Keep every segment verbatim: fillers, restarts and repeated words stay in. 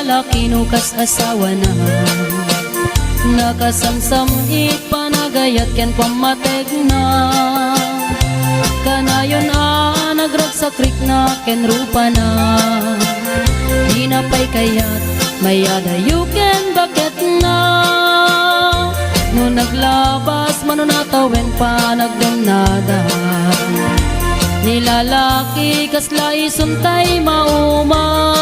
Laki no kas asawana, nakasamsam iti panagayat ken pammategna. Kanayon a nagragsak rikna ken rupana, dina pay kayat mayadayo ken baketna. No naglabas mano natawen panagdennada, ni lalaki kasla isuntay mauma.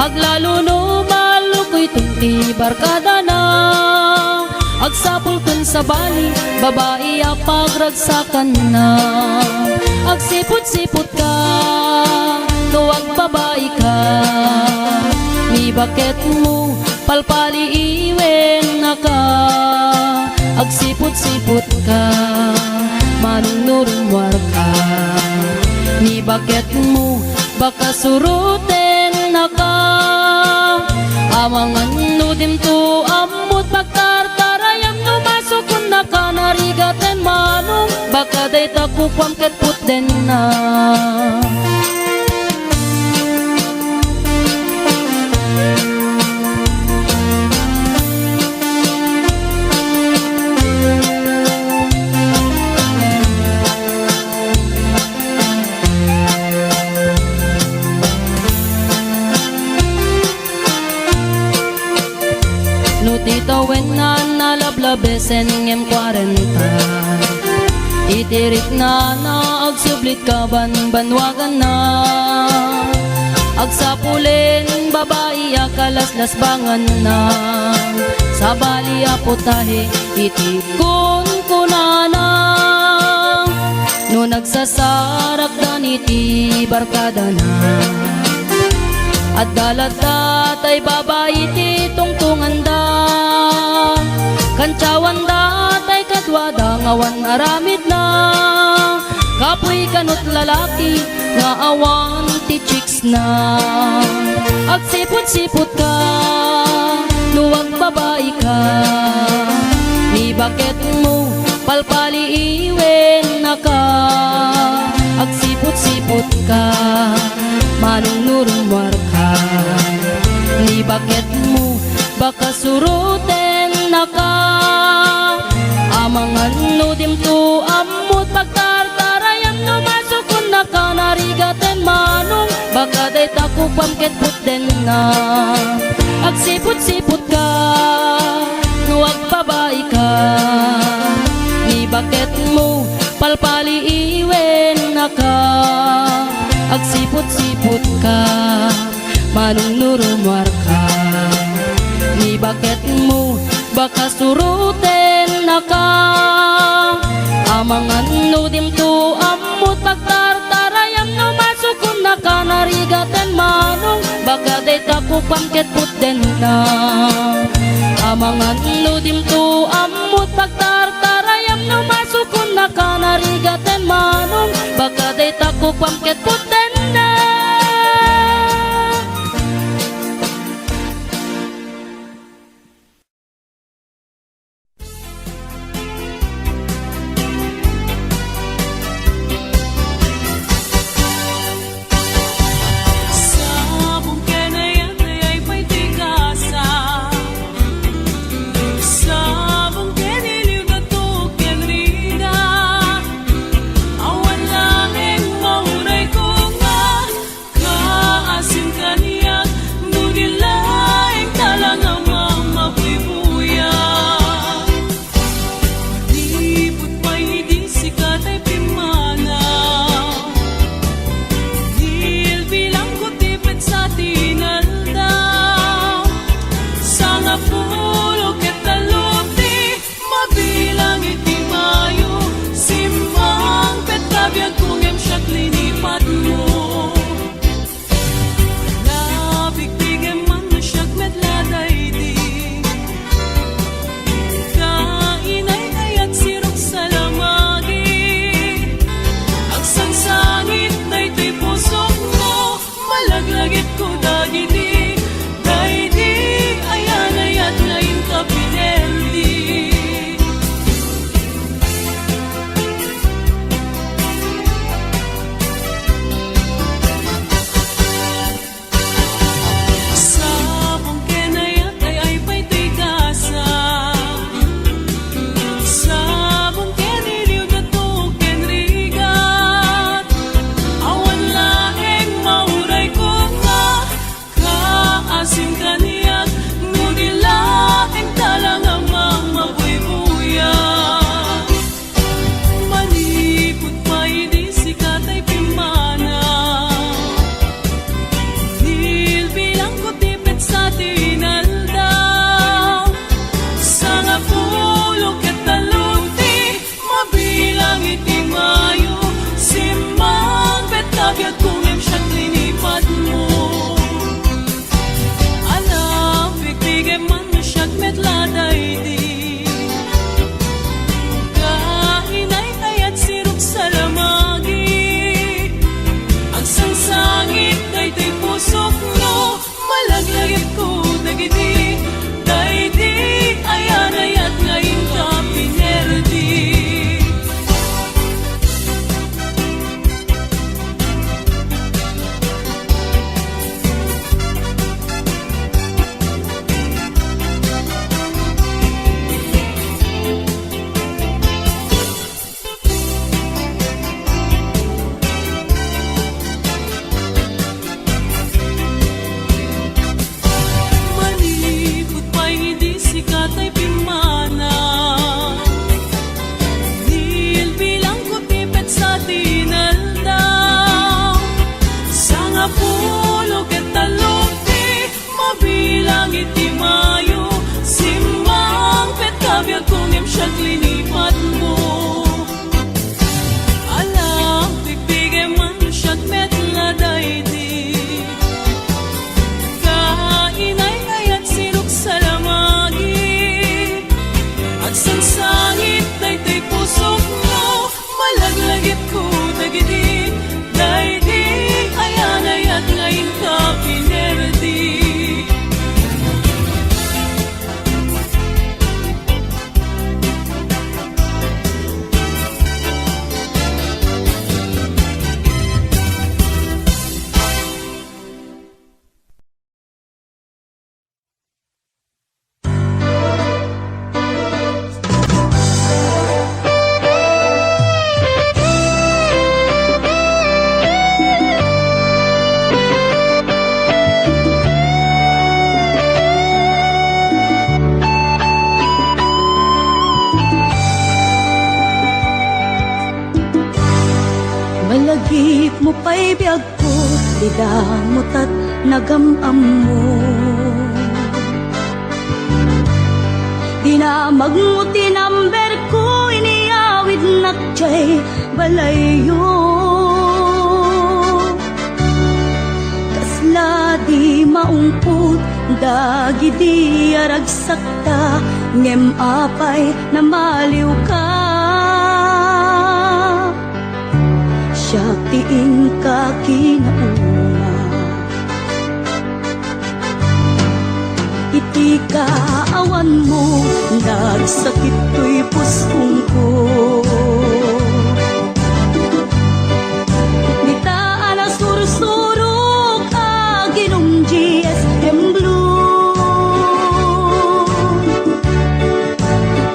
Aglalo no malukuyton ti barkadana, agsapulton sabali babai a pagragsakanna. Agsiputsiputka no agbabaika, ni baketmo palpaliiwennaka. Agsiputsiputka, manong no rummuarka, ni baketmo bakasurotennaka. Amangan no dimto ammot pagtartarayam no masukonnaka, narigaten manong baka dayta kukuam ket putdenna. No ti tawenna nalablabesen ngem kuarenta, iti riknana agsublit kabanbanwaganna. Agsapulen babai a kalaslasbanganna, sabali a putahe iti kunkunana. No nagsasarakdan iti barkadana, adda lattan tay babai ti tungtunganda. Kantiawanda tay kaduada nga awan aramidna. Kapuy kanut lalaki nga awan ti chicks na. Agsiputsiputka no agbabaika, ni baketmo palpaliiwennaka. Agsiputsiputka manong no rummuarka, ni baketmo bakasurotennaka. Amangan no dimto ammot pagtartarayam no masukonnaka, narigaten manong baka dayta kukuam ket putdenna. Agsiputsiputka no agbabaika, ni baketmo palpaliiwennaka. Agsiputsiputka manong no rummuarka, ni baketmo bakasurotennaka. Amangan no dimto ammot pagtartarayam no masukonnaka, narigaten manong baka dayta kukuam ket putdenna. Amangan no dimto ammot pagtartarayam no masukonnaka, narigaten manong baka dayta kukuam ket putdenna. Sabong ken ayat, ayat pay ti gasa. Sabong ken iliw, dato ken rida. Awan laeng mauray ko nga Pay biagko, ti damutat nagam-ammo. Dinamagmo ti number ko, iniyawidnak jay balayyo. Kasla di maungpot dagidi a ragsakta, ngem apay namaliwka? Siak ti inka kinauma. Iti kaawanmo, nagsakit toy puskongko. Dita a nasursurok, aginom G S M Blue.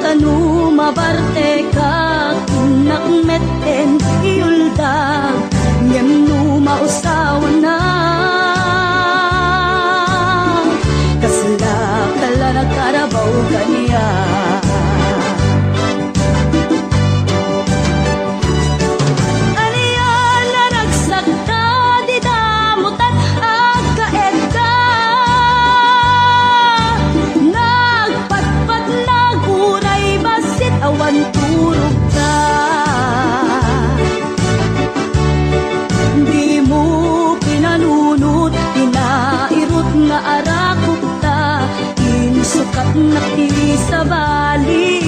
Tano mabartekak, innak met ten iuldag, ngem no mausawannak, kasla kala nagkarabaw kaniak. Ania a ragsakta, di damutat agkaedda. Nagpatpatnak uray bassit awan turogta. Dimo pinanunot ti nairut nga arakopta, insukatnak ti sabali.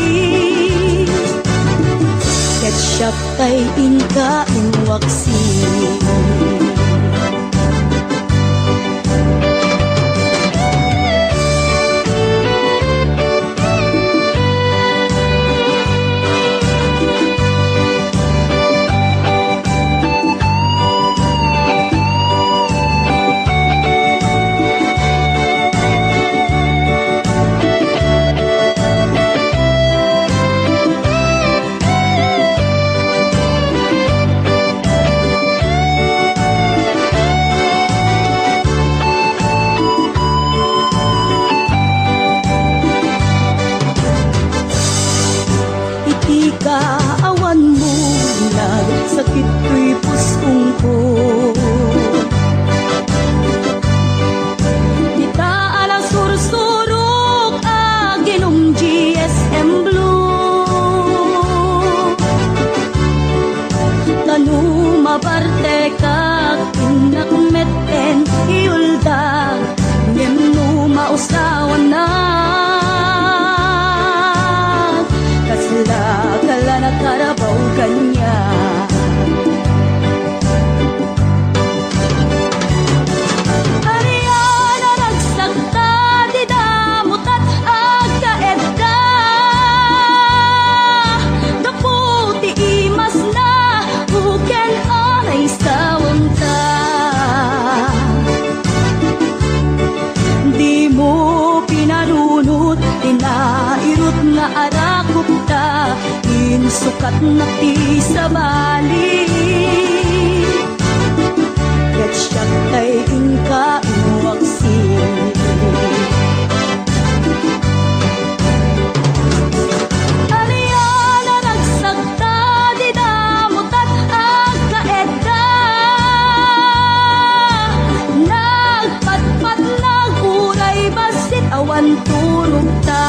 Ket siak tay inka inwaksi. Iti kaawanmo, nagsakit toy puskongko. Dita a nasursurok, aginom G S M Blue. Tano mabartekak, innak met ten iuldag, ngem no mausawannak, kasla kala nagkarabaw kaniak. Ania a ragsakta, di damutat agkaedda. Gapu ti imasna, uken a naisawanta. Dimo pinanunot ti nairut nga arakopta, insukatnak ti sabali. Ket siak tay inka inwaksi. Ania a ragsakta, di damutat agkaedda. Nagpatpatnak uray bassit awan turogta.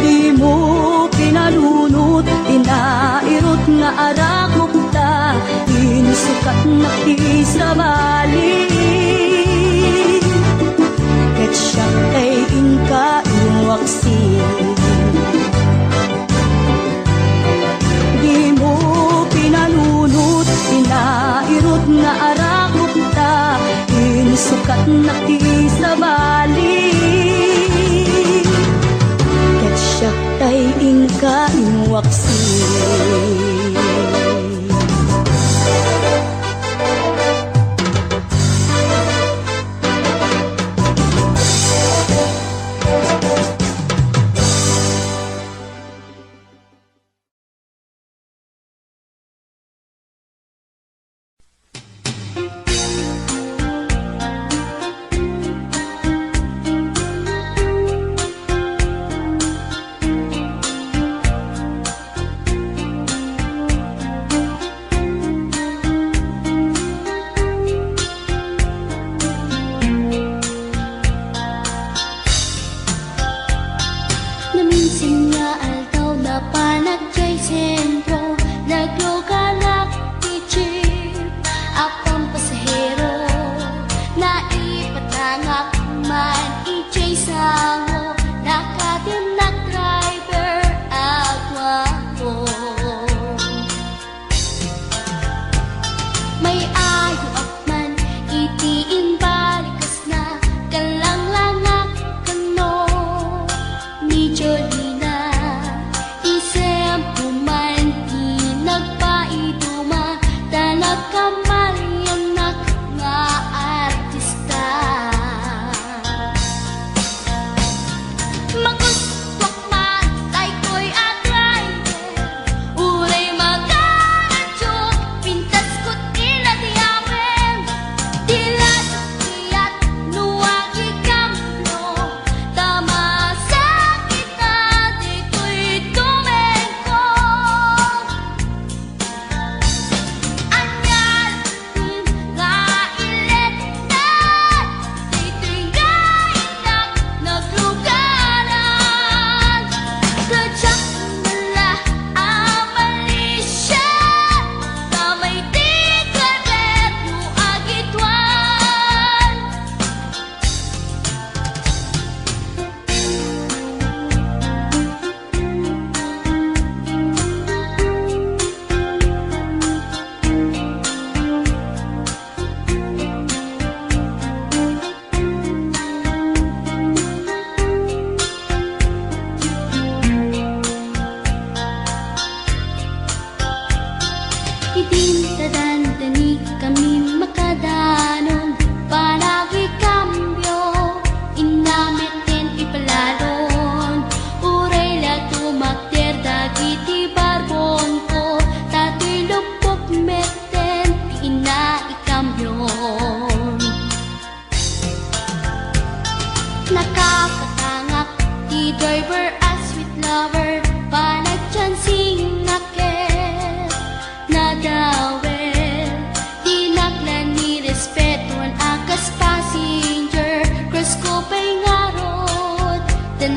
Dimo pinanunot ti nairut nga arakopta, insukatnak ti sabali. Ket siak tay inka inwaksi. Dimo pinanunot ti nairut nga arakopta, insukatnak ti sabali. Ket siak tay inka inwaksi.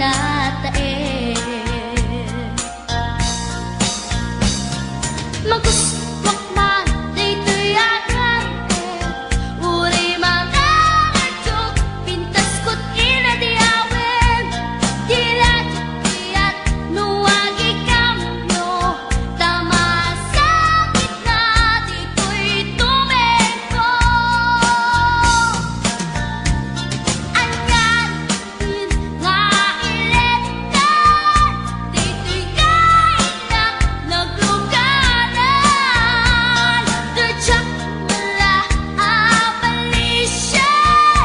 Tatae. Magustuak man daytoy a gam-, uray mangaradyo, pintasko ti inayawen, ti radyo ti at no agikamyo, ta masakit na ditoy tumengko. Anian nga ilettan, ditoy nga innak nagluganan. Diak met la a balisian,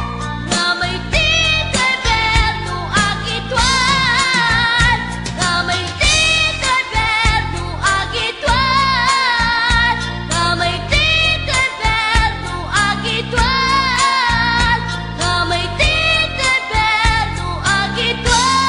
nga may ti gobyerno agituan, nga may ti gobyerno agituan, nga may ti gobyerno agituan, nga may ti gobyerno agituan.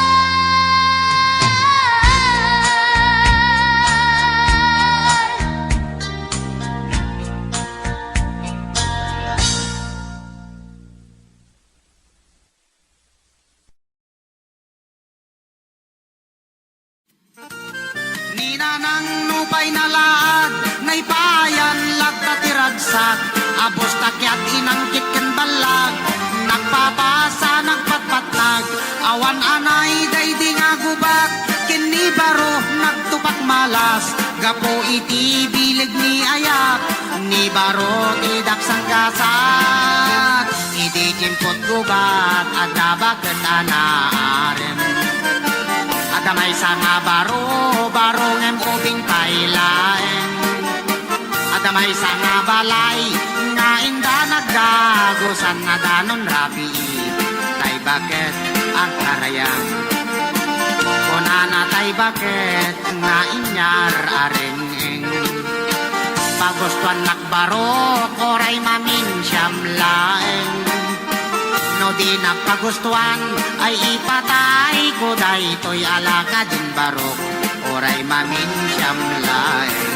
Ni nanang nupay nalaad, naipayan latta ti ragsak, a bus ta kiat inangkit ken ballag, nagpapasa, nagpatpatnag, awan anay daydi nga gubat, ken ni baro nagtupak malas, gapu iti bileg ni ayat, ni baro ti daksang gasat. Idi tiempot gubat, adda baket a naarem. Adda maysa nga baro, baro ngem ubing pay laeng. Adda maysa nga balay nga inda nagdagusan, nadanon rabii, tay baket agkarayam. Kunana tay baket nga inyar a reng-eng. Pagustuannak barok, uray maminsiam laeng. No dinak pagustuan, ay ipatayko daytoy a lakadin barok, uray maminsiam laeng.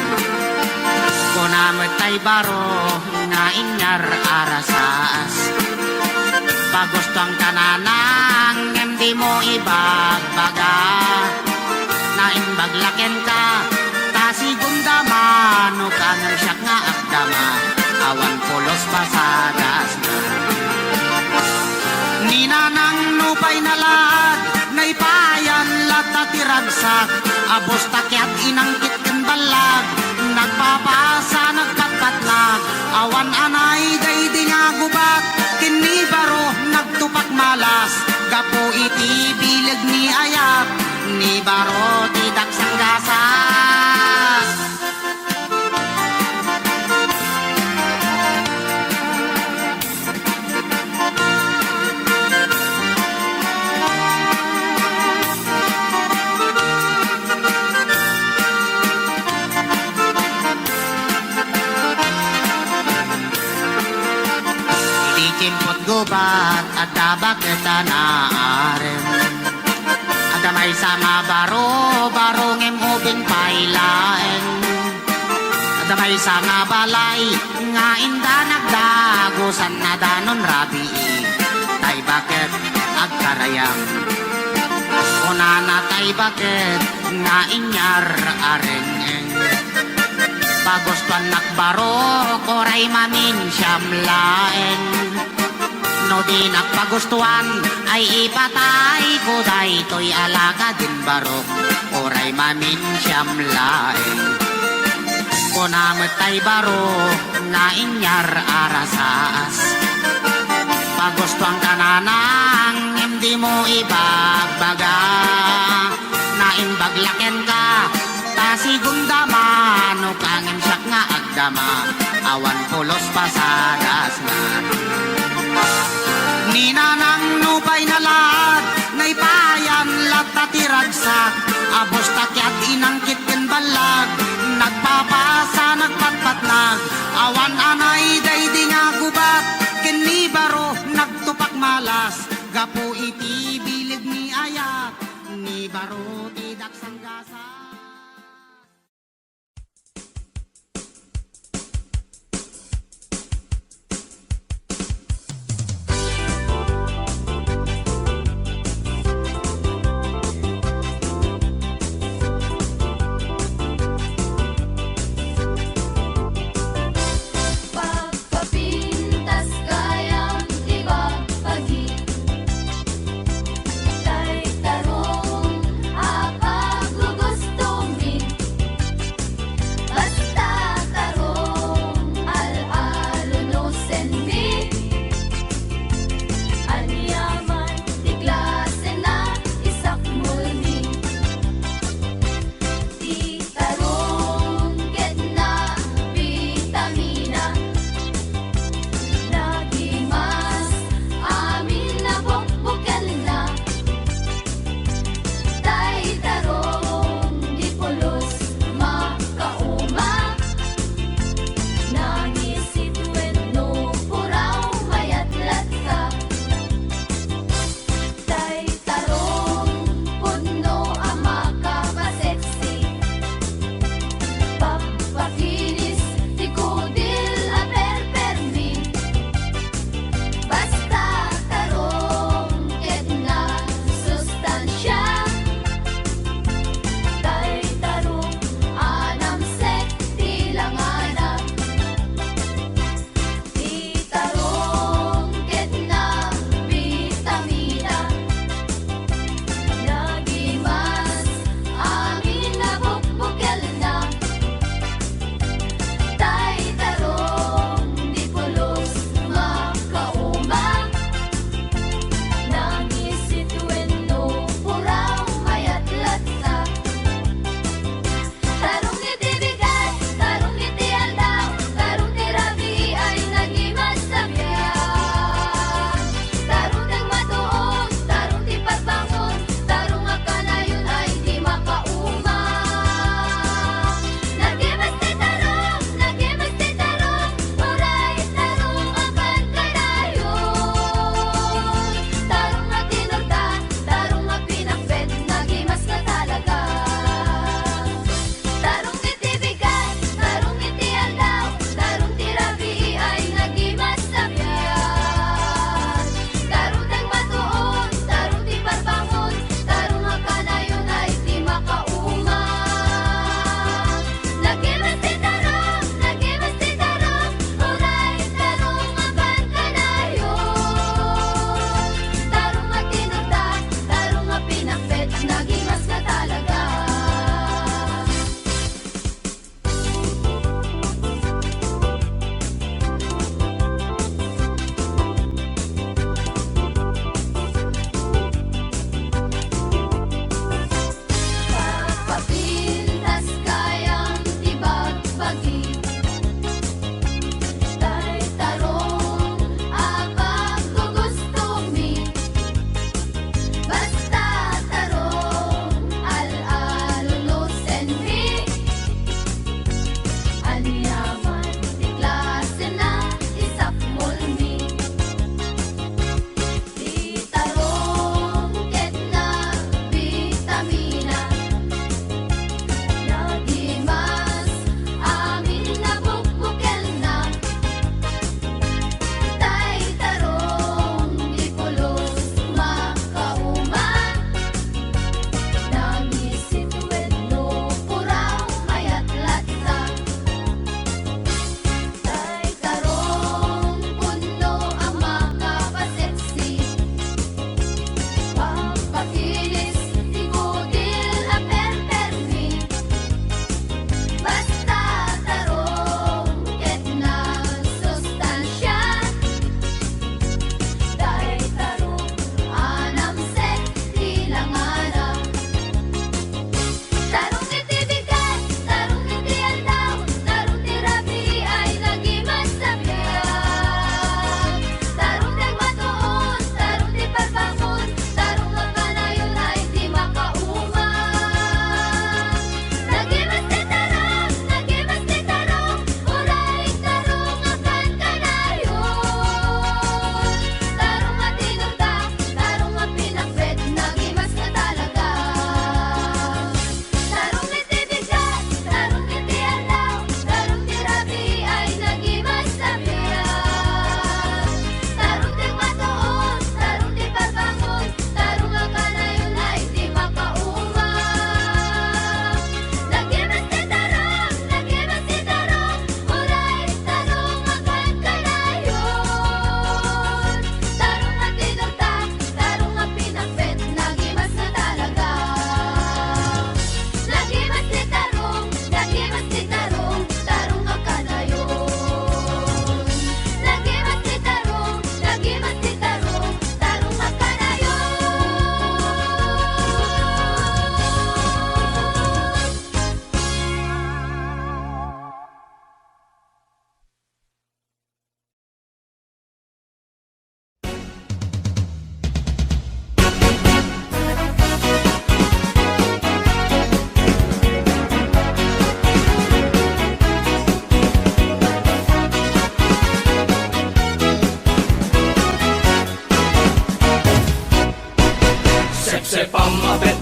Kuna met tay barok nga inyar a rasaas. Pagustuanka nanang, ngem dimo ibagbaga. Naimbag la kenka, ta sigundama, no kano siak nga agdama, awan pulos pasadasna. Ni nanang nupay nalaad, naipayan latta ti ragsak, a bus ta kiat inangkit ken ballag, nagpapasa, nagpatpatnag, awan anay daydi nga gubat, ken ni baro nagtupak malas, gapu iti bileg ni ayat, ni baro ti daksang gasat. Idi tiempot gubat, adda baket a naarem. Adda maysa nga baro, baro ngem ubing pay laeng. Adda maysa nga balay nga inda nagdagusan, nadanon rabii, tay baket agkarayam. Kunana tay baket nga inyar a reng-eng. Pagustuannak barok, uray maminsiam laeng. No dinak pagustuan, ay ipatayko daytoy a lakadin barok, uray maminsiam laeng. Kuna met tay barok nga inyar a rasaas. Pagustuanka nanang, ngem dimo ibagbaga. Naimbag la kenka, ta sigundama, no kangem siak nga agdama, awan pulos pasadasna. Ni nanang nupay nalaad, naipayan latta ti ragsak, a bus ta kiat inangkit ken ballag, nagpapasa, nagpatpatnag, awan anay daydi nga gubat, ken ni baro nagtupak malas, gapu iti bileg ni ayat. Ni baro ti daksang gasat.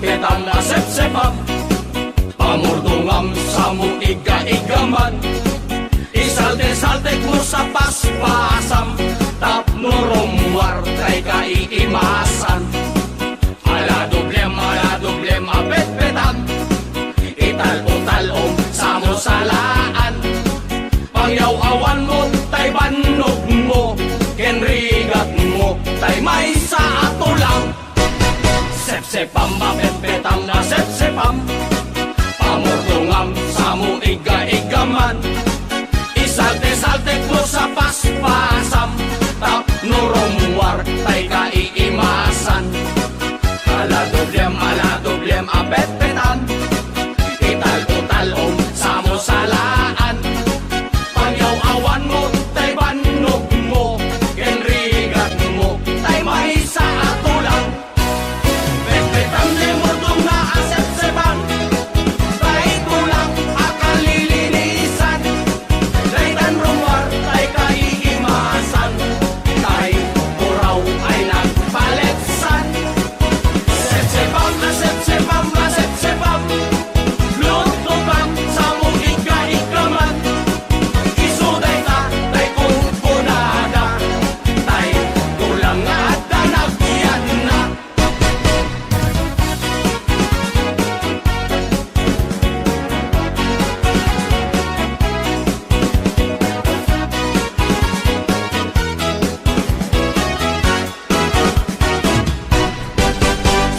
Petpetam a sepsepam, pamurdongam samo igga-iggaman. Isaltesaltek mo sa paspasam, tapno rummuar tay kaiimasan. Ala doblem, ala doblem a petpetam, ital-o-tal-om samo salaan. Pangyaw-awan mo tay bannog mo, ken rigat mo tay maysa a tulang. Sepsepam a petpetam a sepsepam, pamurdongam samo igga-iggaman. Isaltesaltek mo sa paspasam, tapno rummuar tay kaiimasan. Ala doblem, ala doblem a petpetam, ital-o-tal-om samo salaan. Pangyaw-awan mo tay bannog mo, ken rigat mo tay maysa a tulang. Petpetam ti murdongna a sepsepam, tay tulang a kalilinisan. Daytan rummuar tay kaiimasan, tay puraw ay nagpaletsan. Sepsepam a sepsepam a sepsepam, lutukam samo igga-iggaman. Isu dayta tay kunkunada, tay tulang nga adda nagyanna.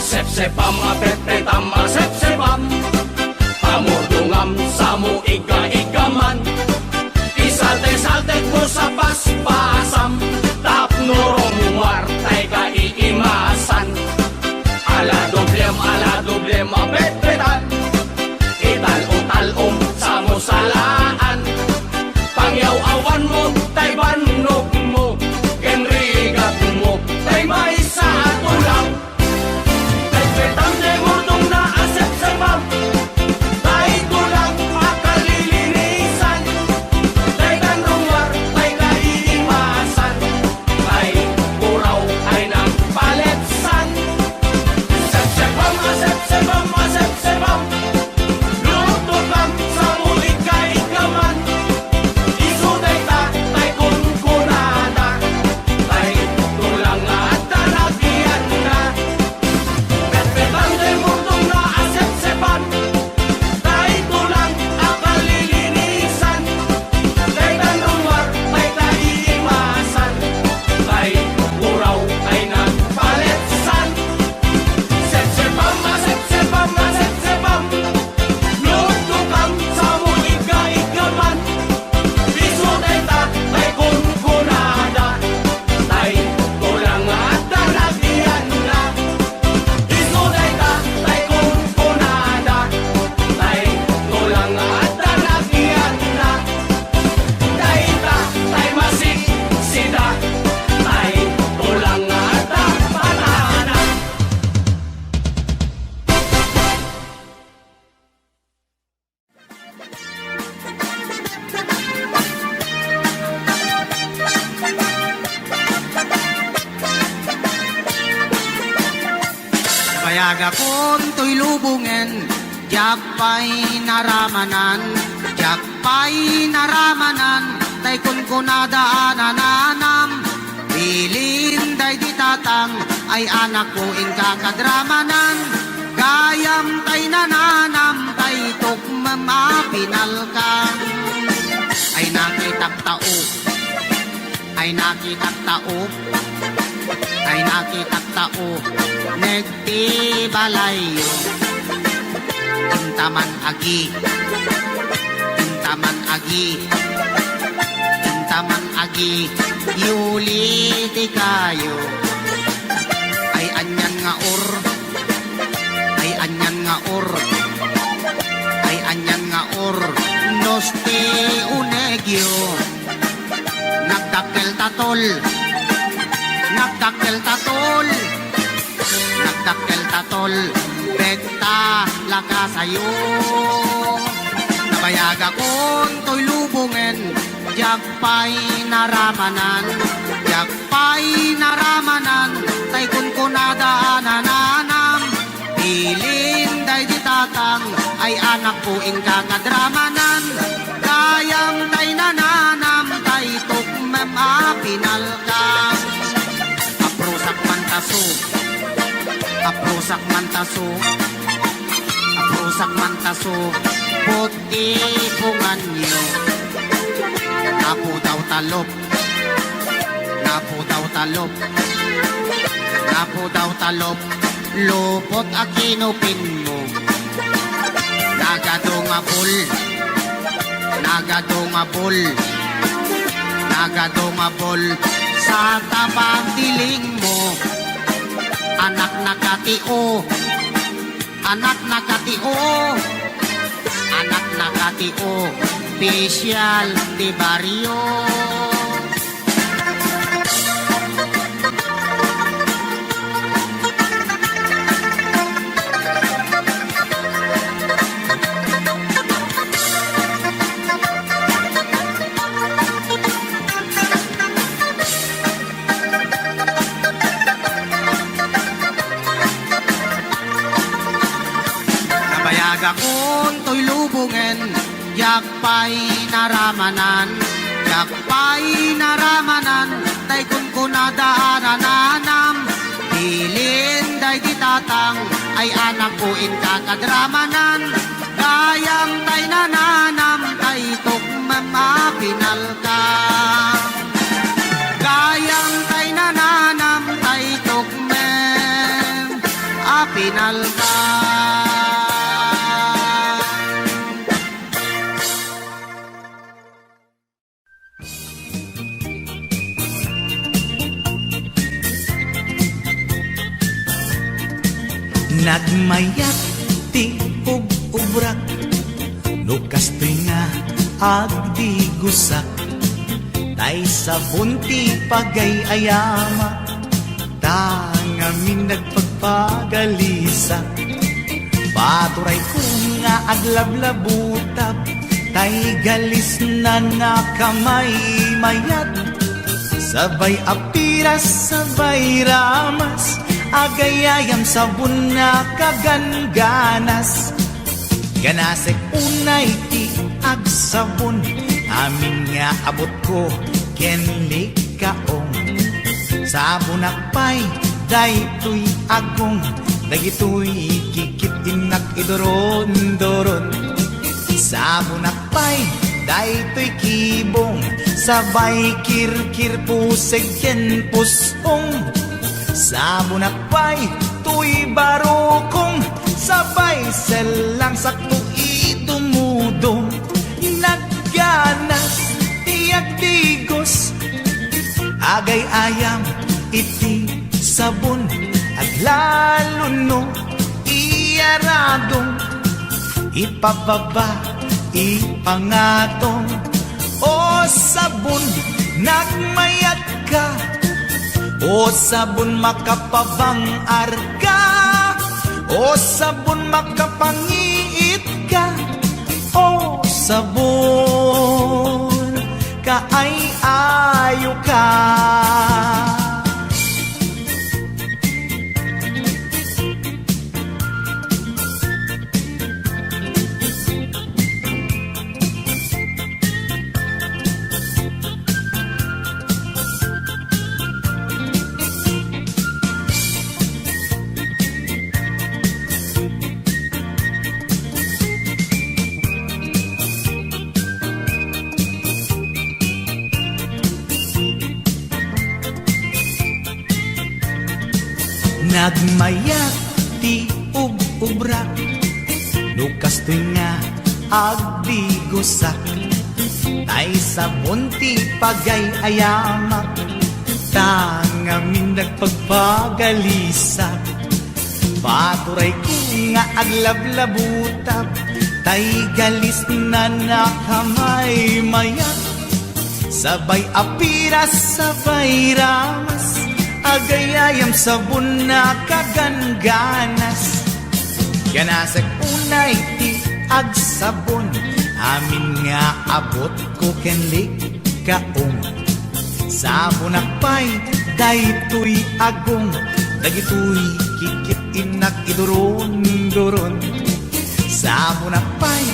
Sepsepam a petpetam a sepsepam, pamurdongam samo igga-iggaman. Isaltesaltek mo sa paspasam, tapno rummuar tay kaiimasan. Ala doblem, ala doblem a petpetam, ital-o-tal-om samo salaan. Pangyaw-awan mo tay bannog mo, ken rigat mo tay maysa a tulang. Petpetam ti murdongna a sepsepam, tay tulang a kalilinisan. Daytan rummuar tay kaiimasan, tay puraw ay nagpaletsan. Sepsepam a sepsepam a sepsepam, lutukam samo igga-iggaman. Isu dayta tay kunkunada, tay tulang nga adda nagyanna. Petpetam ti murdongna a sepsepan, tay tulang a kalilinisan. Daytan rummuar tay kaiimasan, tay puraw ay nagpaletsan. Sepsepam a sepsepam a sepsepam, lutukam samo igga-iggaman. Isu dayta tay kunkunada, tay tulang nga adda nagyanna. Isu dayta tay kunkunada, tay tulang nga adda nagyanna. Dayta tay masiksida, tay tulang nga adda patana. Nabayagakon toy lubongen, diak pay naramanan, diak pay naramanan, tay kunkunada a nananam. Bilin daydi tatang ay anakko, inka kadramanan. Gayam tay nananam, tay tukmem a pinalkam. Ay nakitak tao, ay nakitak tao, ay nakitak tao, nagdi balayyo. Intaman agi, intaman agi, intaman agi, yuli ti kayo. Ay anian nga or, ay anian nga or, ay anian nga or, no sti unegyo. Nagdakkel ta tol, nagdakkel ta tol, nagdakkel ta tol, beg ta lakasayo. Nabayagakon toy lubongen, diak pay naramanan, diak pay naramanan, tay kunkunada a nananam. Bili Inka kadramanan, gayam tay nananam tay tukmem a pinalka. Aprusak mantaso, aprusak mantaso, aprusak mantaso, put-i punganyo. Napudaw talop, napudaw talop, napudaw talop, lupot a kinupinmo. Nagadungabol, nagadungabol, nagadungabol sa tabantilingmo. Anak na katio, anak na katio, anak na katio, pisyal ti barrio. Nabayagakon toy lubongen, diak pay naramanan, diak pay naramanan, tay kunkunada a nananam. Bilin daydi tatang, ay anakko, inka kadramanan, gayam tay nananam, tay tukmem a pinalka. Gayam tay nananam, tay tukmem a pinalka. Nagmayat ti ub-ubrak, no kastoy nga agdigosak, tay sabon ti pagay-ayamak, ta ngamin nagpagpagalisak. Paturayko nga aglablabutab, tay galisnan a kamaymayat. Sabay a piras, sabay ramas, agayayam sabon a kagangganas. Ganasek unay ti agsabon, amin nga abutko ken likaong. Sabonak pay daytoy agong, dagitoy kikit-innak iduron-duron. Sabonak pay daytoy kibong, sabay kirkir puseg ken pusong. Sabonak pay toy barukong, sabay sellang sakto idumudong. Nagganas ti agdigos, agay-ayam iti sabon, aglalo no iyaradong, ipababa, ipangatong. O sabon, nagmayatka. O sabon, makapabang-arka. O sabon, makapangiitka. O sabon, kaay-ayoka. Nagmayat ti ub-ubrak, no kastoy nga agdigosak, tay sabon ti pagay-ayamak, ta ngamin nagpagpagalisak. Paturayko nga aglablabutab, tay galisnan a kamaymayat. Sabay a piras, sabay ramas, agayayam sabon a kagangganas. Ganasek unay ti agsabon, amin nga abutko ken likaong. Sabonak pay daytoy agong, dagitoy kikit-innak iduron-duron. Sabonak pay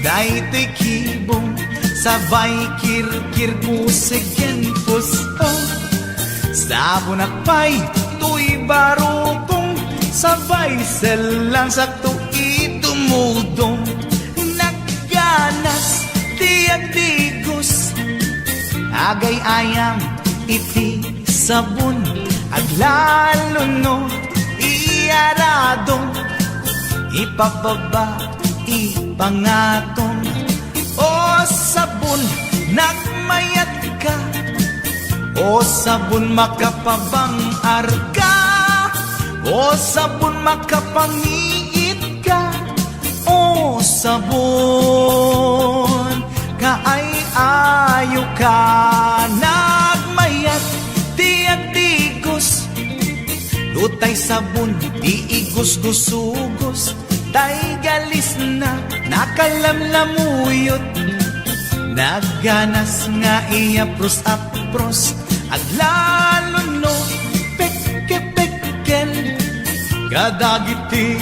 daytoy kibong, sabay kirkir kusegen puso. Sabonak pay toy barukong, sabay sellang sakto itumudong. Nagganas ti agdigos, agay-ayam iti sabon, aglalo no iarado, ipababa, ipangatom. O sabon, nagmayatka. O sabon, makapabangarka. O sabon, makapangiitka. O sabon, kaay-ayoka. Nagmayat ti agdigos, no tay sabon ti igusgusugos, tay galisna nakalamlamuyot. Nagganas nga iyapros-apros, aglalo no pekpekkel kadagiti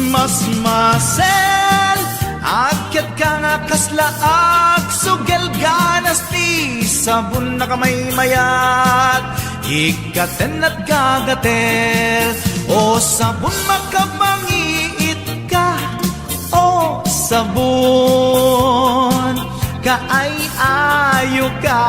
masmasel. Agkatka nga kasla agsugel, ganas ti sabon, nakamaymayat, ikkaten at gagatel. O sabon, makapangiitka. O sabon, kaay-ayoka.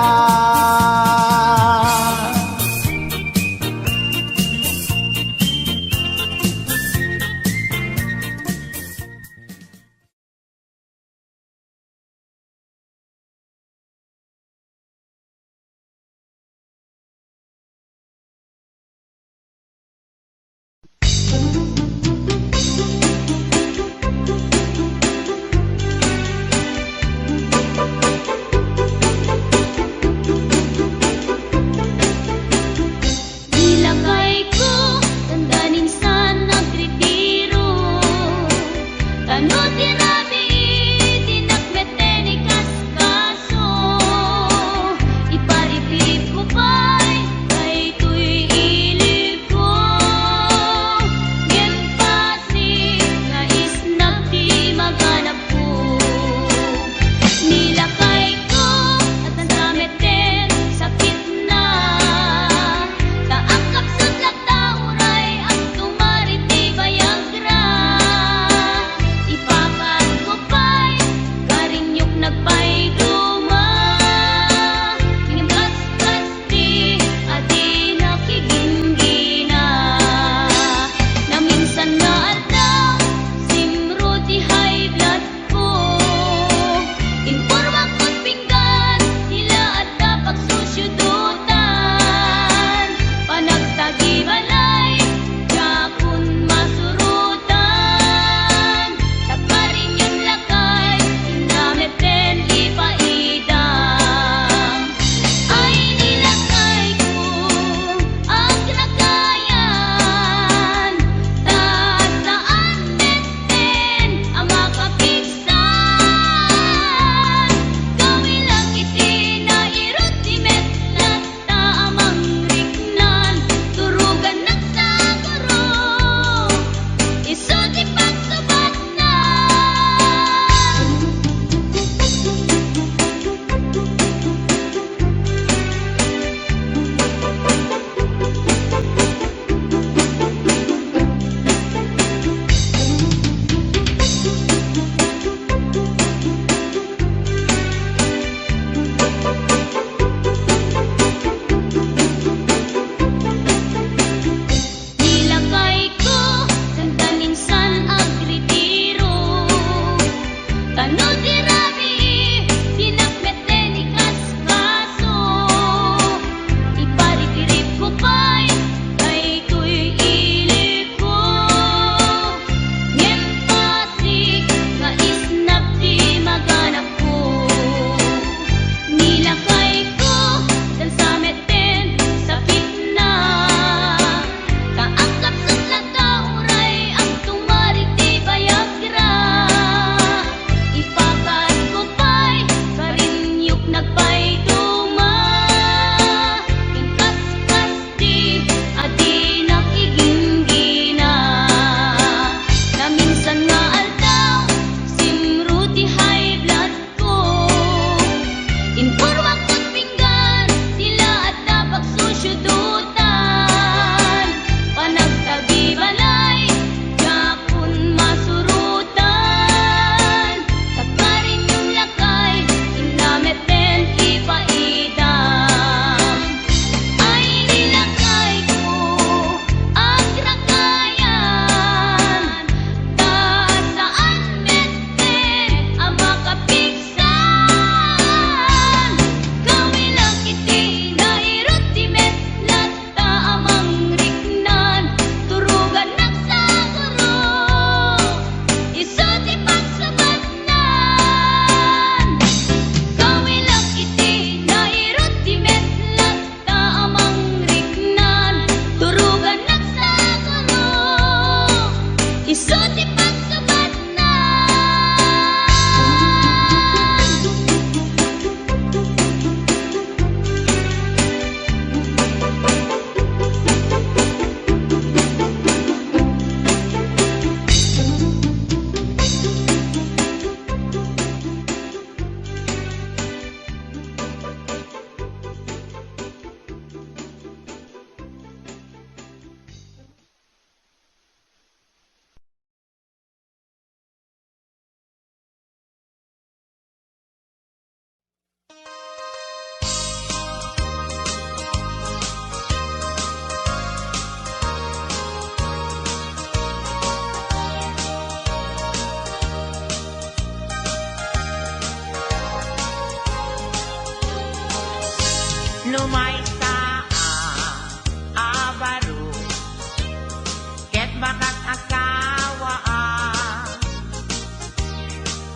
Makasasawaa,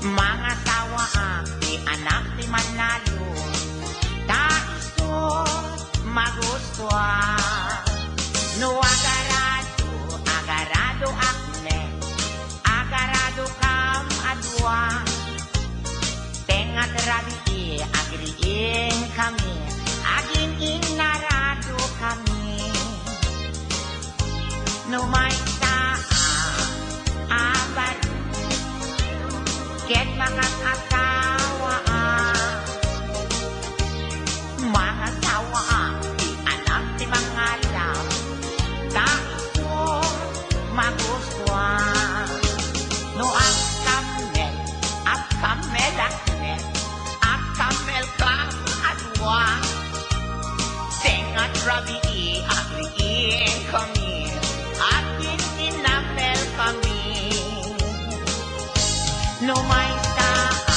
mangasawaak ti anak ti mannalon, ta isu magustuak. No agarado, agaradoak met, agaradokam a dua. Tengnga ti rabii, agriingkami, agin-innaradokami. No maysa a, a baro, ket makasasawaa, mangasawaak ti anak ti mangalab, ta isu magustuak. No agkammel, agkammelak met, agkammelkam a dua. Tengnga ti rabii, agriingkami, agin-innammelkami. No maysa a,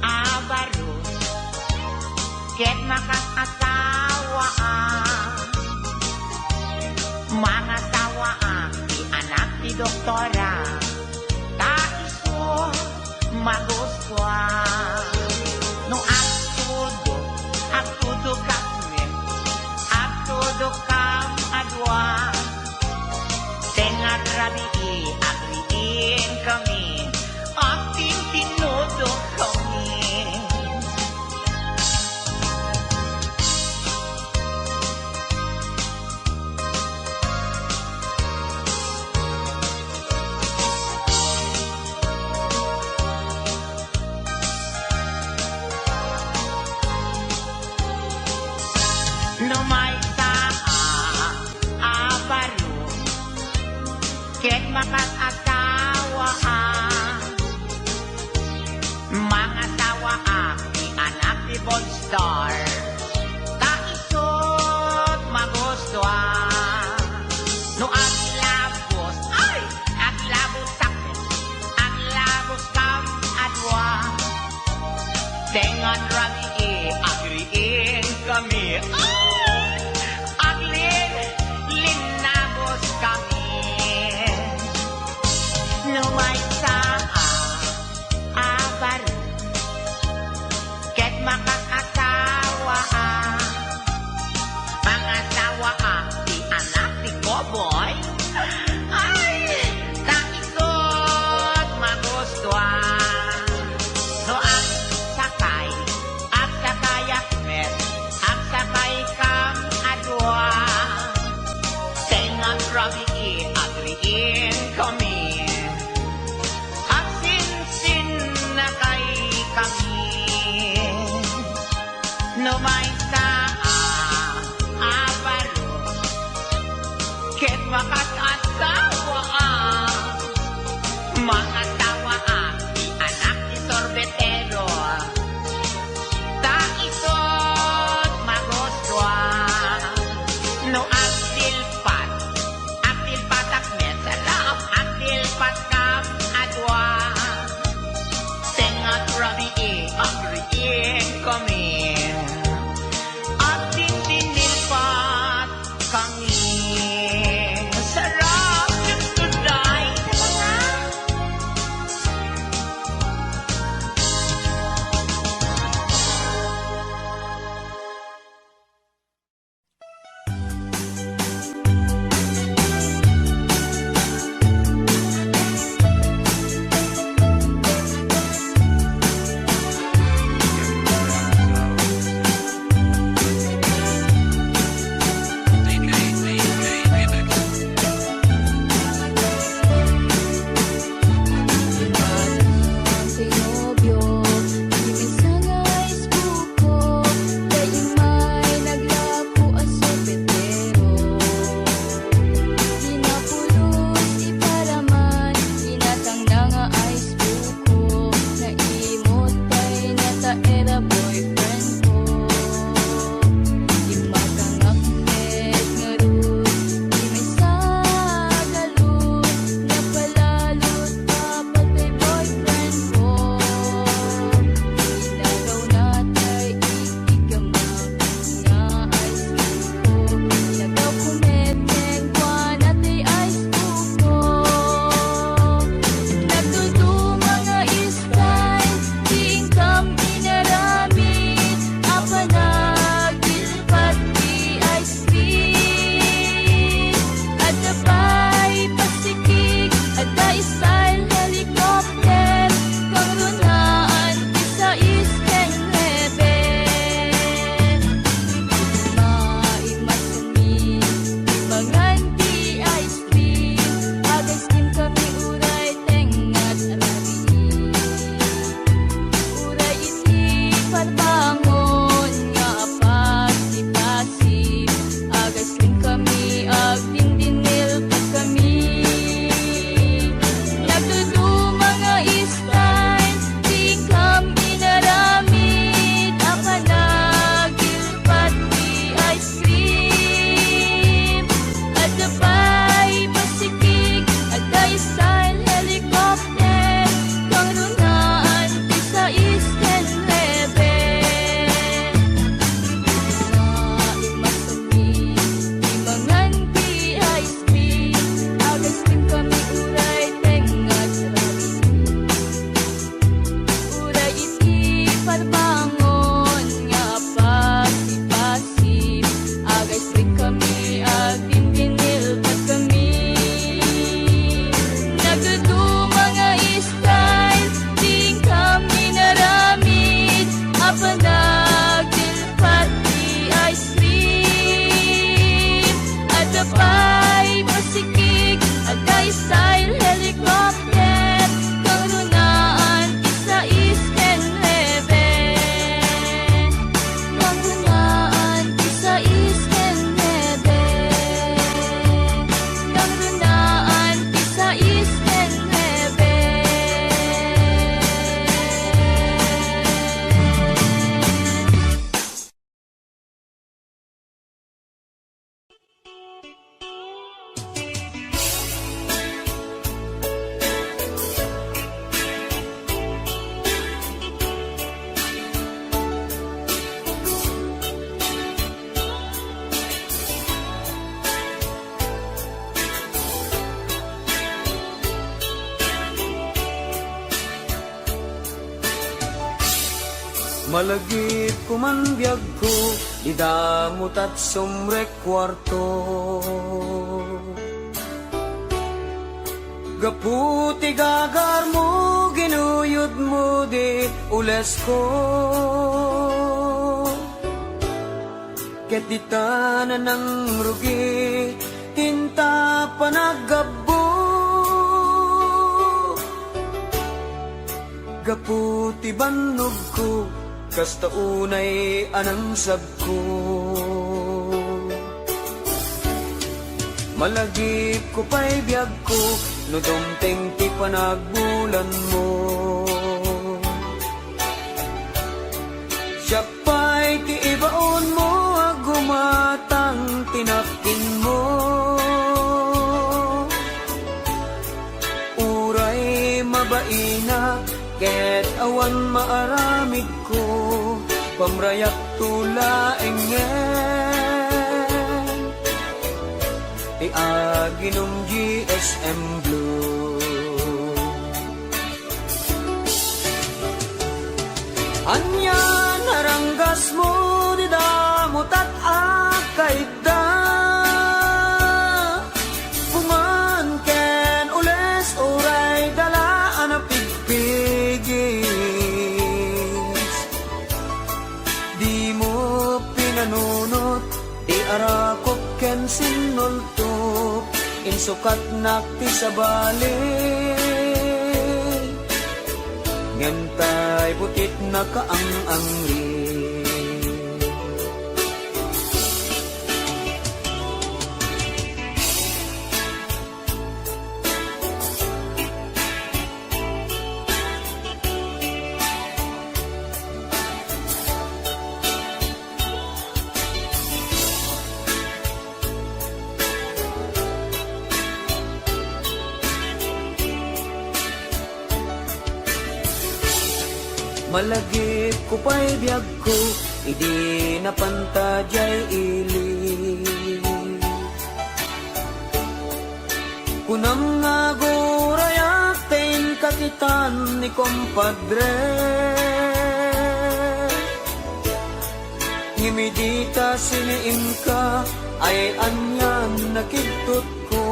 a baro, ket makasasawaa, mangasawaak ti anak ti doktora, ta isu magustuak. No agtudok, agtudokak met, agtudokam a dua. Tengnga ti rabii, agriingkami, agtintinnudokami. No maysa a, a baro, ket makasasawaa, mangasawaak ti anak ti Bonstar, ta isut magustuak. No aglabus, ay, aglabusak, aglabuskam a dua. Tengnga ti rabii, agriingkami, ay, aglin-linnabuskami. No maysa a, a baro, ket makasasawaa, mangasawaak ti anak ti Koboy. Ay, ta isut magustuak. No agsakay, agsakayak met, agsakaykam a dua. Tengnga ti rabii, agriingkami, agsinsinnakaykami. No maysa a, a baro, ket makasasawaa, mangasawaak ti anak ti sorbetero, ta isut magustuak. No agsilpat, agsilpatak met, sarap, agsilpatkam a dua. Tengnga ti rabii, agriingkami, agtintinilpatkami. Sarap, Diyos ko, day, talaga. Malagipko man biagko, dida mo tat sumrek kuarto. Gapu ti gagarmo, ginuyodmo di ulesko. Ket dita nangrugi, inta panaggabbo. Gapu ti bannogko, kasta unay a nangsabko. Malagipko pay biagko, no dumteng ti panagbulanmo. Siak pay ti ibaonmo, aggumatang ti napkinmo. Uray mabainak ket awan maaramidko, pamrayakto laengen ti aginum G S M Blue. Ania naranggasmo, dida mo tat-akaydda. Pungan ken ules, uray dala a napigpigis. Dimo pinanunot ti arakop ken sinnultok, insukatnak ti sabali. Ngem tay butit nakaang-angri. Malagipko pay biagko, idi napanta diay ili. Kunam nga agurayak ta inka kitan ni kompadre. Ngem idi ta siniimka, ay anian nakidtutko,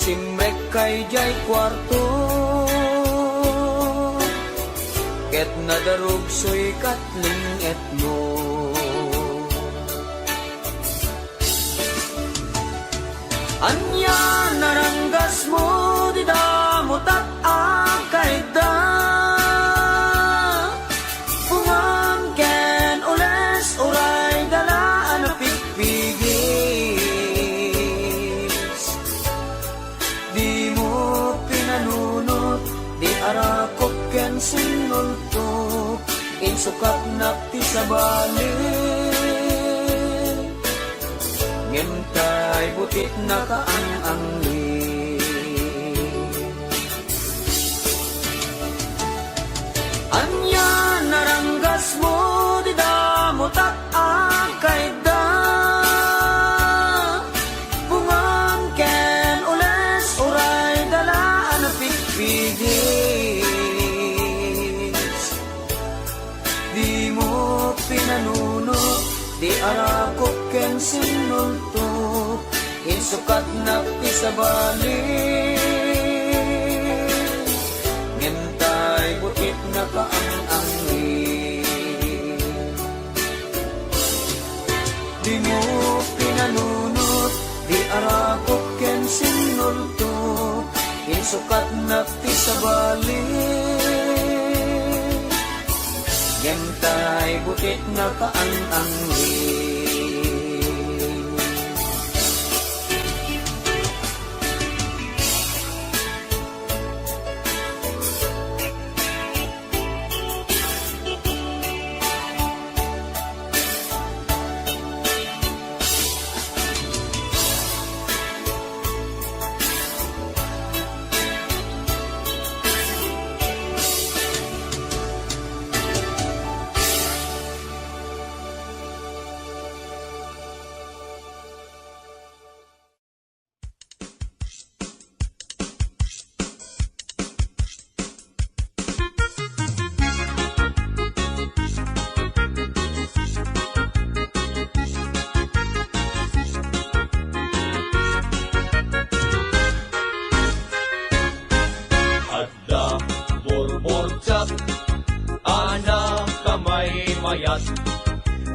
simrekka idiay kuarto, ket nadarugsoy kat ling-etmo. Ania naranggasmo, dida mo tat-akaydda. Pungan ken ules, uray dala a napigpigis. Dimo pinanunot di arakop ken sinnultok, insukatnak ti sabali. Ngem tay butit nakaang-angli. Ania naranggasmo, dida mo tat-akaydda. Pungan ken ules, uray dala a napigpigis. Dimo pinanunot di arakop ken sinnultok, insukatnak ti sabali. Ngem tay butit nakaang-angli. Dimo pinanunot di arakop ken sinnultok, insukatnak ti sabali. Ngem tay butit nakaang-angli.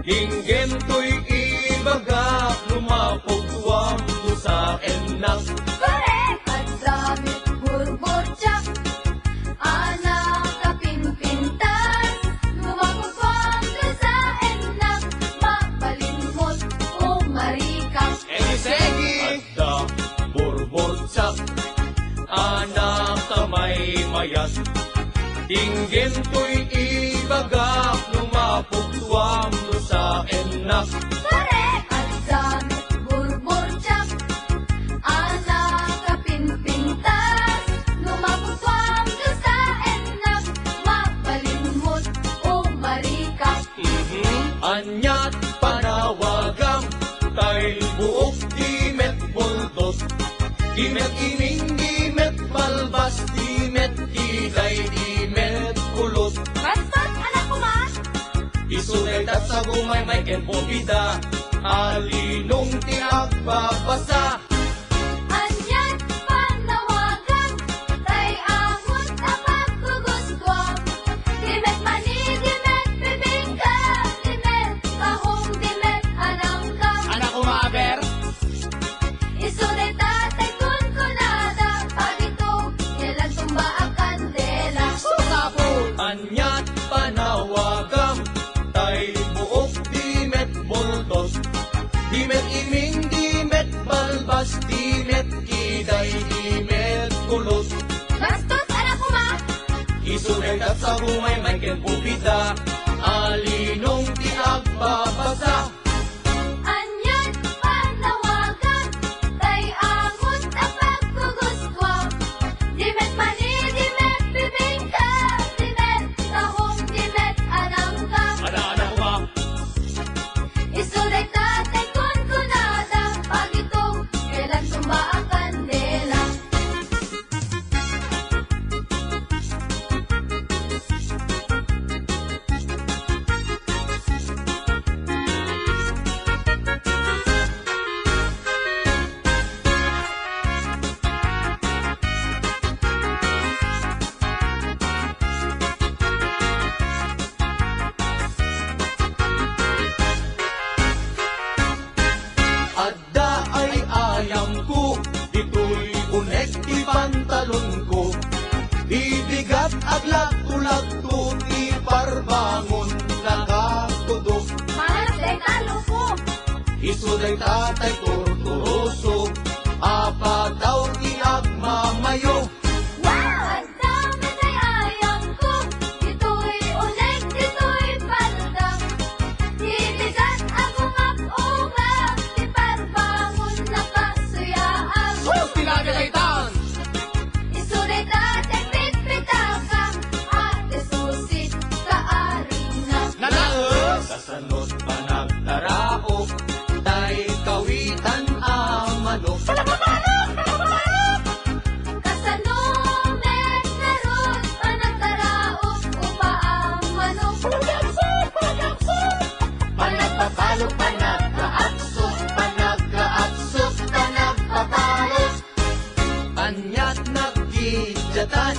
Inggem toy ibagak, lumapog tuam dusa ennak. Korek! Adda met burburtiak, anak a pimpintas, lumapog tuam dusa ennak, mabalin mo't umarikak. Egi, segi! Adda burburtiak, anak a maymayat. Inggem toy ibagak, lumapog tuam dusa ennak. Korek! Adda met burburtiak, anak a pimpintas, lumapog tuam dusa ennak, mabalin mo't umarikak. Mhm. Aniat panawagam, tay buok di met buldos, di met iming, di met balbas, di met kiday, di met kulot. Bastos, anak koma! Isu dayta sa gumaymay ken pupida, alinong ti agbabasa. Aniat panawagam, tay amot a paggugustuam. Di met mani, di met bibingka, di met tahong, di met anangka. Anak koma, aber? Isu dayta tay kunkunada, pagitog, kailan tumba a kandela. Sukapon! Aniat panawagam, tay buok di met buldos, di met iming, di met balbas, di met kiday, di met kulot. Bastos, anak koma! Isu dayta sa gumaymay ken pupida, alinong ti agbabasa. Aniat panawagam, tay amot a paggugustuam. Di met mani, di met bibingka, di met tahong, di met anangka. Ada, ada, wa. Isu dayta tay kunkunada, pagitog, kailan tumba a kandela. Adda ay ayamko, ditoy unek ti pantalonko. Bibigat aglagto-lagto ti parbangon nakatudo. Malas dayta, Loko. Isu dayta tay turturoso, a padaw ti agmamayo. Wow! Dama tay ayamko, ditoy unek, ditoy palda. Ti bigat a gumap-ugap, ti parbangon nakasuyaam. Sus, ti lagay daytan! Isu dayta ti pitpitaka, a ti susit kaarina. Nanaes! Kasano't panagtaraok, tay kawitan a manok. Kasano met ngarud panagtaraok, upa a manok? Panagpapalo, panagkaaksot, panagkaaksot, panagpapalo. Aniat naggidiatan,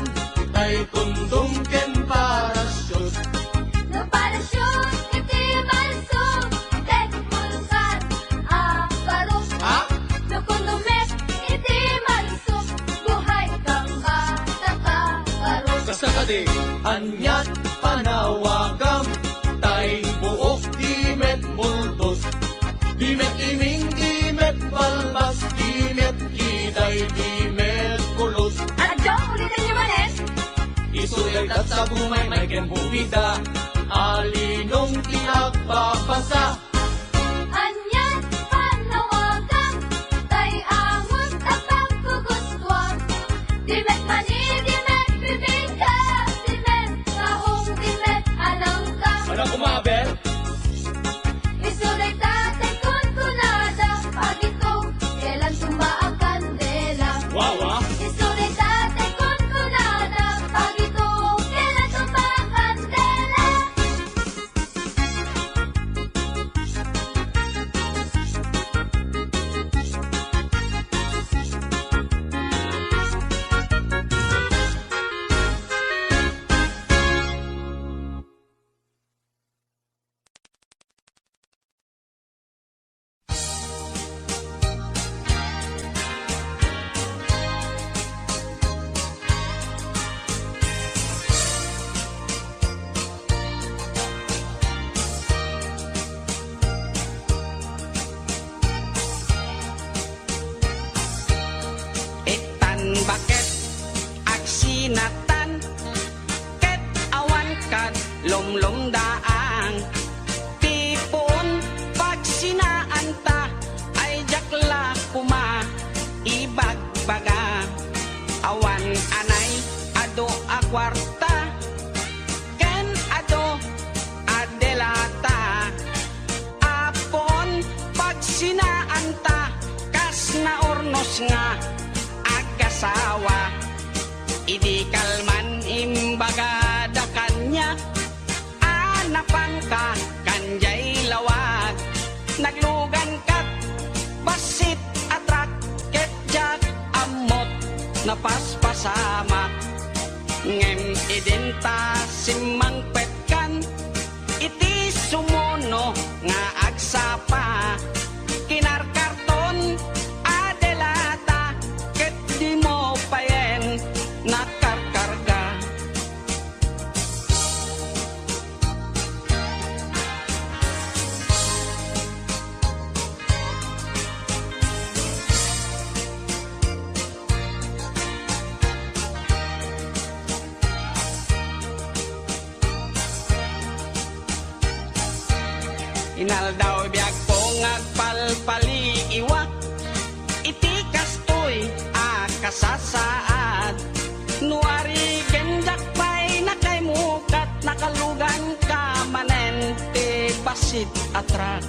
tay kondom ken parachute. No parachute iti malsuk, ket bulkan a barok. Ha? No kondom met iti malsuk, buhay kang bata ka barok. Kasta kadi, aniat panawagam, tay buok di met buldos. Di met iming, di met balbas, di met kiday, di met kulot. Adyo, ulitin niyo manen. Isu dayta sa gumaymay ken pupida, alinong ti agbabasa. Aniat panawagam, tay amot a paggugustuam. Di met mani, di met bibingka, di met tahong, di met anangka. Anak koma, aber? Isu dayta tay kunkunada, pagitog, kailan tumba a kandela. Wawa. Isu dayta tay kunkunada, pagitog, kailan tumba a kandela. nga agasawa. Idi kalman imbagada kaniak a napanka kanjay lawag, naglugankat bassit a truck ket diak ammot napaspasamak. Ngem idinta simmangpetkan iti sumuno nga agsapa, kinarkarton a delata ket dimo payen nakarkarga. Inaldaw biagko nga agpalpaliiwak iti kastoy a kasasaad. No arigen diak pay nakaimukat, nakaluganka manen ti bassit a truck.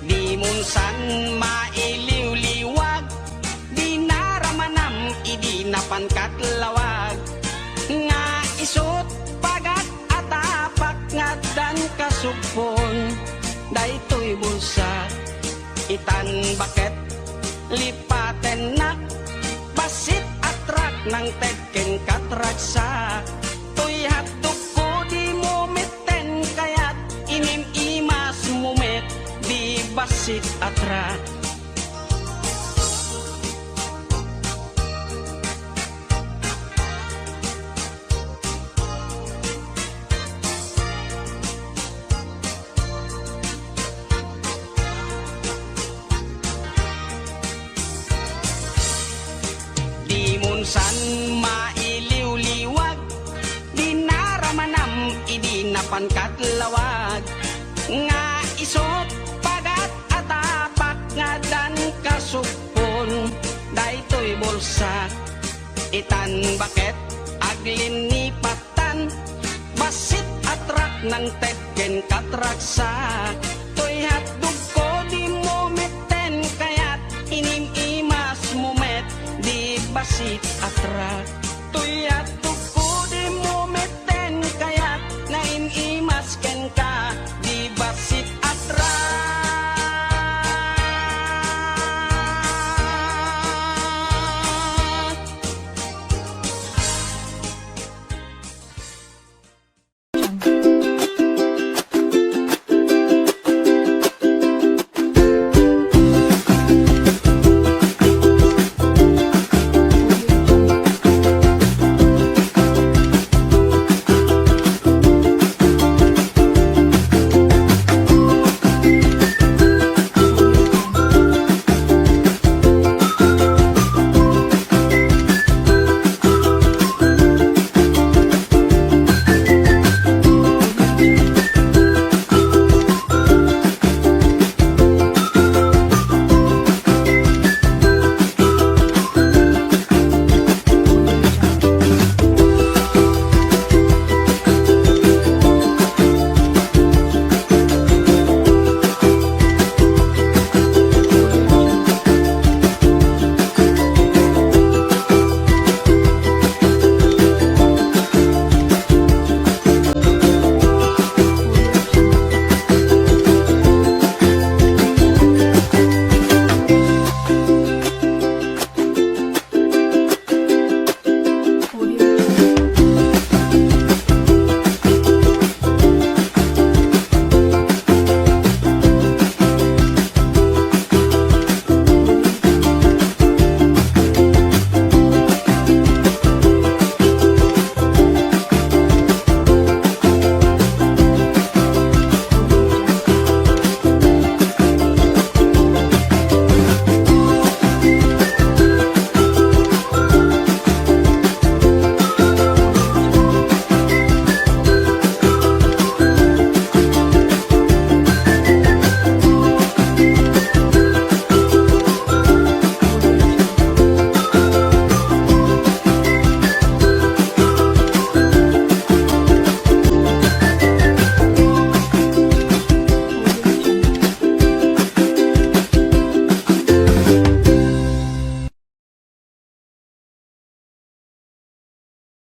Dimon san mailiwliwag, dinaramanam idi napankat lawag. Nga isut' pagat a tapak nga addan kasugpon daytoy bulsa. Itan baket lipatennak, bassit a truck nangted ken katragsak. Toy hotdogko dimo metten kayat, inim-imasmo met di bassit a truck. Dimon san mailiwliwag, dinaramanam idi napankat lawag. Nga isut' pagat a tapak nga addan kasugpon daytoy bulsa. Itan baket aglinnipatan, bassit a truck nangted ken katragsak. Toy hotdogko dimo metten kayat, inim-imasmo met di bassit a truck. Toy hotdog